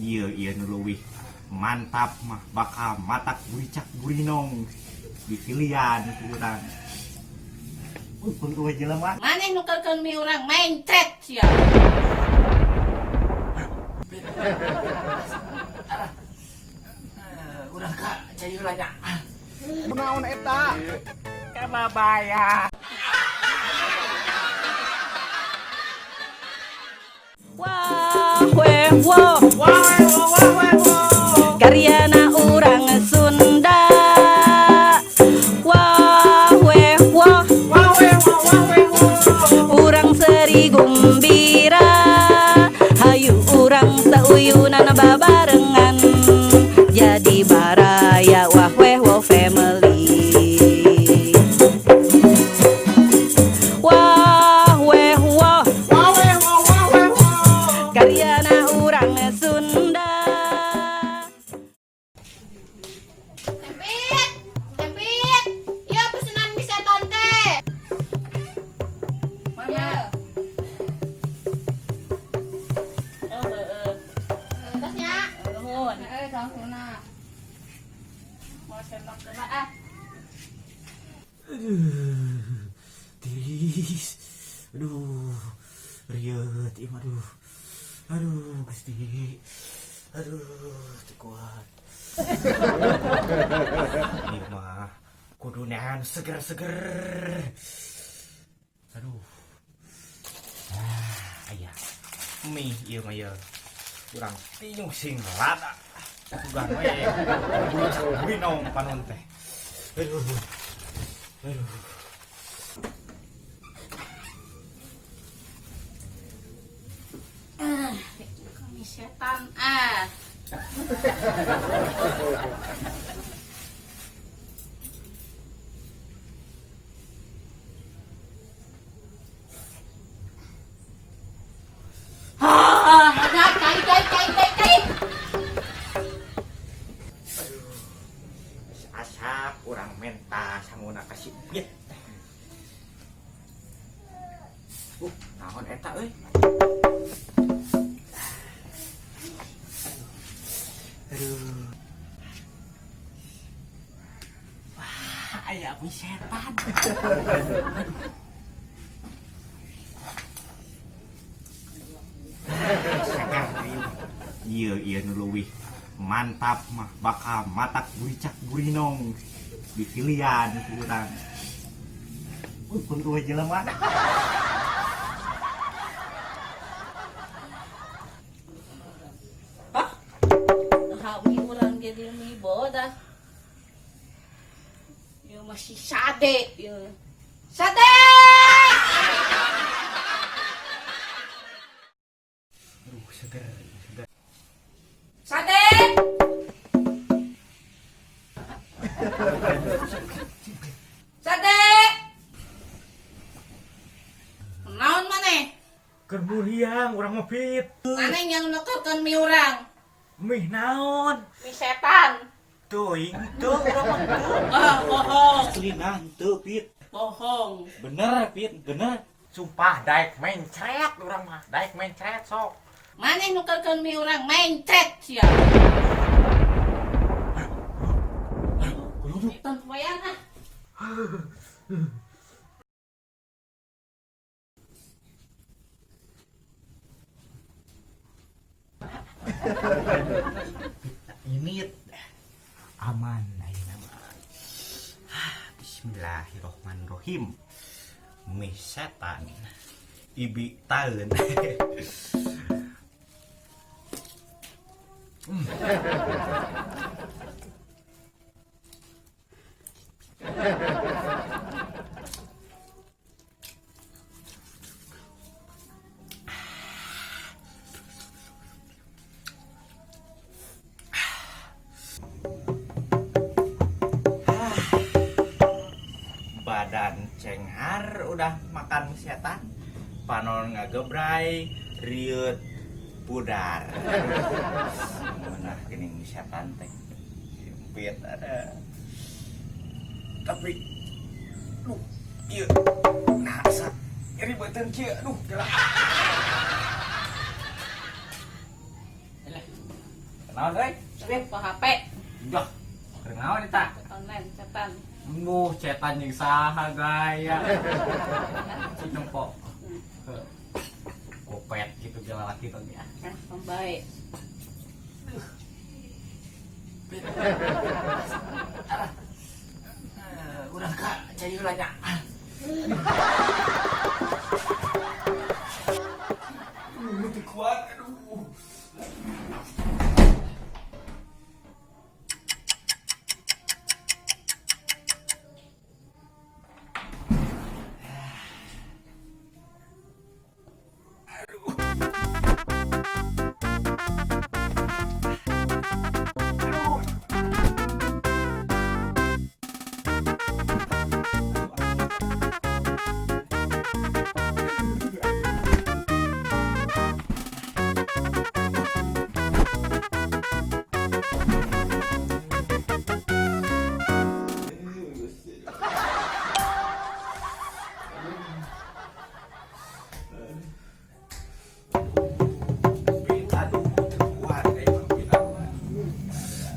Iya iya nu leuwih mantap mah bakal matak buricak burinong dipilihan ku urang. Pun eueuh jelema. Maneh nukerkeun mie urang mencret sia. Urang ka cai heula nya. Kunaon eta? Kababaya. Wah weh wo. Wah weh wo wah weh wo. Karyana urang Sunda. Wah weh wo. Wah weh wo wah weh wo. Urang seri gumbira. Hayu urang sauyunan babarengan. Jadi baraya wah weh wo family. Wah weh wo. Wah weh wo wah weh wo. Karyana urang Sunda. Tempit, tempit. Ya pesenan mie setan teh. Mana? Oh, heeh. Tasnya. Nuhun. Heeh, sangsuna. Mau sendok heula ah. Aduh, tiris. Aduh, rieut ieu mah aduh. Aduh, Gusti. Aduh, teu kuat. Ieu mah kudu neangan seger-seger. Aduh. Ah, aya. Mie ieu mah ieu. Urang tinyuh sing lada. Sugan we. Buricak burinong panon teh. Aduh. Aduh. Ah, mie setan ah. Ah, ada kai kai kai kai kai. Aduh, asak urang menta sanguna ka si Pit. Naon eta euy? Aduh. Wah, aya mie setan. Segar ieu. Ieu ieu nu leuwih mantap mah bakal matak buricak burinong dipilihan ku urang. Pun eueuh jelema. Hah? Mie urang jadi mie bodas. Ieu masih sade ieu. Sade! Aduh, seger, seger. Sade! Sade! Naon maneh? Keur muriang urang mah Pit. Maneh yang nukerkeun mie urang. Mie naon? Mie setan. Teuing teu urang mah teu. Ah, bohong. Aslina teu Pit. Bohong. Bener Pit, bener. Sumpah daek mencret urang mah, daek mencret sok. Maneh nukerkeun mie urang mencret sia. Nonton poean ah. Ini aman ayeuna mah. Bismillahirrahmanirrahim. Mie setan ibi taeun. Badan cenghar udah makan mie setan, panon ngagebray, rieut pudar. Nah, gini mie setan teh. Simpit ada. Tapi duh, ieu nah asa nyeri beuteung kieu, aduh gerak. Alah. Naon euy? Ke HP. Dah. Keur naon eta? Online chatan. Embuh, cetan jeung saha gaya. Cik nempo. Heuh. Kopet gitu ge lalaki teh ya. Nah, pembaik. Urang ka cai heula nya. Teu kuat, aduh. Aduh, teu kuat emang aduh.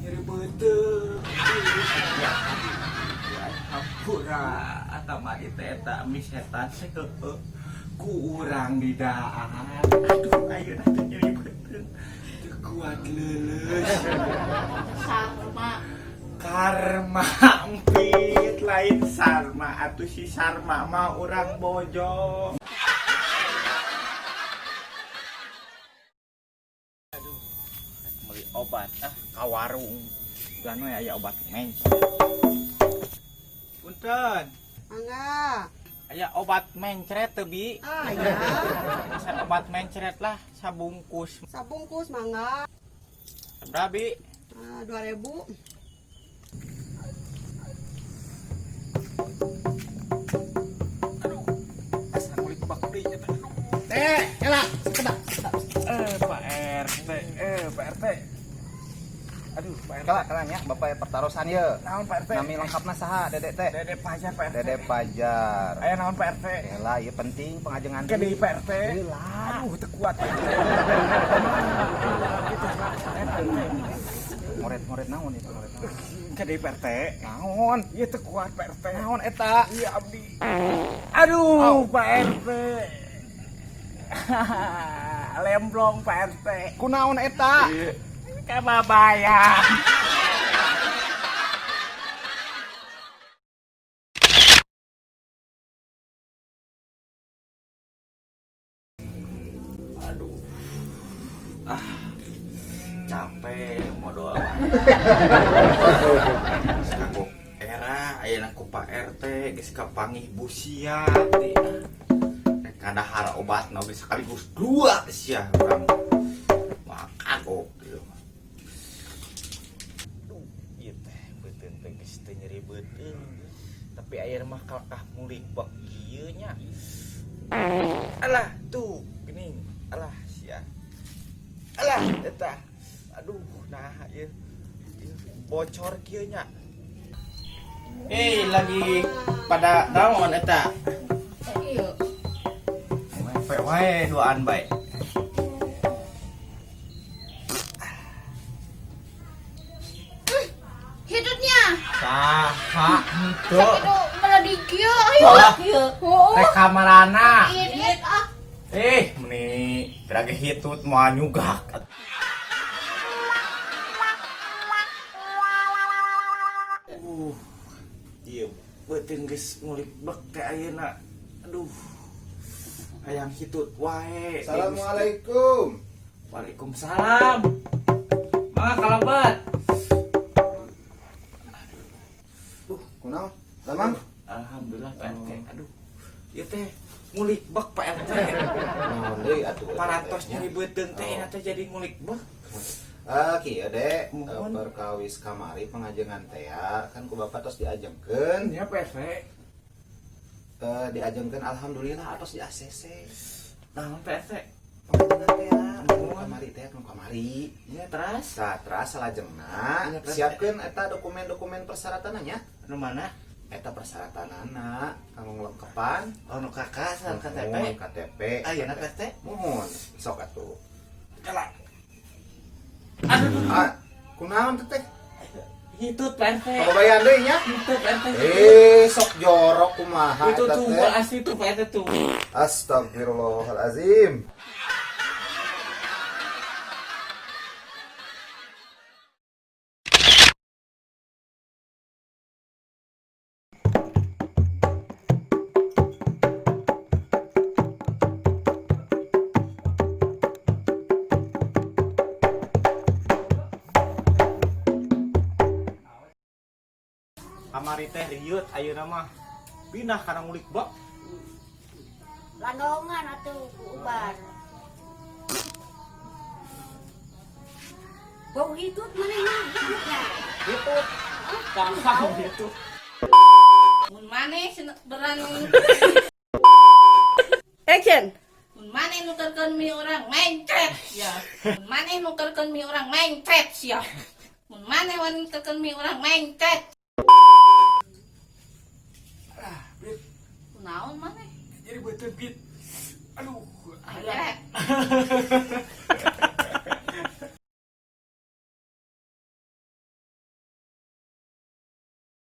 Nyeri beuteung. Ya, hampura atama itu eta mie setan heueuh. Ku urang didahar. Aduh, ayeuna teh nyeri beuteung. Teu kuat leuleus. Sarma. Karma empit lain sarma atuh si sarma mah urang bojong. Aduh, beli obat ah ka warung. Udah we aya obat mencret. Punten, Mangga. Aya obat mencret teu, Bi? Ah ya, Pesan obat mencret lah sabungkus. sabungkus mangga. Sabaraha, Bi? Ah, 2000. Aduh, asa ngulik bak deui eta. Aduh. Teh, kela, sekedap, sekedap. Eh, Pak RT, eh Pak RT. Aduh, Pak RT. Kela, kela nya, Bapak ya pertarosan ye. Naon Pak RT? Nami lengkapna saha Dedek teh? Dede Pajar Pak RT. Dede Pajar. Aya naon Pak RT? Kela ieu penting pengajengan Ke deui Pak RT. Heula. Aduh, teu kuat Pak RT. Ngoret-ngoret naon itu ngoret naon? Ke deui Pak RT. Naon? Ieu teu kuat Pak RT. Naon eta? Iya abdi. Aduh, Pak RT. Lemblong Pak RT. Kunaon eta? Kababayan. Aduh. Ah. Capek modal. Kagok era ayeuna ku Pak RT geus kapanggih busia teh. Rek kadahar obatna oge sekaligus dua sia urang. Mah kagok ieu mah. Aduh, ieu teh beuteung teh geus teu nyeri beuteung. Tapi ayeuna mah kalakah mulik bak kieu nya. Alah, tuh geuning. Alah sia. Alah, eta. Aduh, nah ieu ieu bocor kieu nya. Eh, lagi pada naon eta? Iya. Mepe wae duaan bae. Hitutnya. Saha henteu. Sakitu malah di kieu ayo. Alah, Iya. Oh. rek kamarana. Ini ah. Eh, meni pirage hitut moal nyugak. Ieu beuteung geus ngulik bek teh ayeuna. Aduh. Hayang hitut wae. Assalamualaikum. Waalaikumsalam. Mangga kalebet. Kunaon? Damang? Alhamdulillah Pak RT. Aduh. Ieu teh ngulik bek Pak RT. Naon deui atuh? Parantos nyeri beuteung teh ayeuna teh jadi ngulik bek. Ah, kieu Dek, Mohon. Perkawis kamari pengajengan teh ya, kan ku Bapak tos diajengkeun. Ya Pak RT. Diajengkeun alhamdulillah atos di ACC. Naon Pak RT? Pengajengan teh ya, Mohon. kamari teh nu kamari. Ya teras. Tah, teras salajengna Iya, terus. siapkeun eta dokumen-dokumen persyaratanna nya. Nu mana? Eta persyaratanana kanggo ngelengkepan. Oh nu kakak sareng KTP. Mohon, KTP. Ayeuna Pak RT. Mohon, sok atuh. Kala. Aduh. Ah, kunaon teh teh? Hitut, Pak RT. Kababayan deui nya. Hitut, Pak RT. Eh, sok jorok kumaha Itu eta tuh teh. Asli tuh, Pak RT tuh. Astagfirullahalazim. Kamari teh rieut, ayeuna mah pindah kana ngulik bak. Landongan atuh ku ubar. Bau hitut manehna hitutnya. Hitut. Gampang gitu. Mun maneh cenah berani. Action. Mun maneh nukerkeun mie urang mencret ya. Mun maneh nukerkeun mie urang mencret sia. Mun maneh wani nukerkeun mie urang mencret. Kunaon maneh? Jadi betul bit. Aduh, Mencret.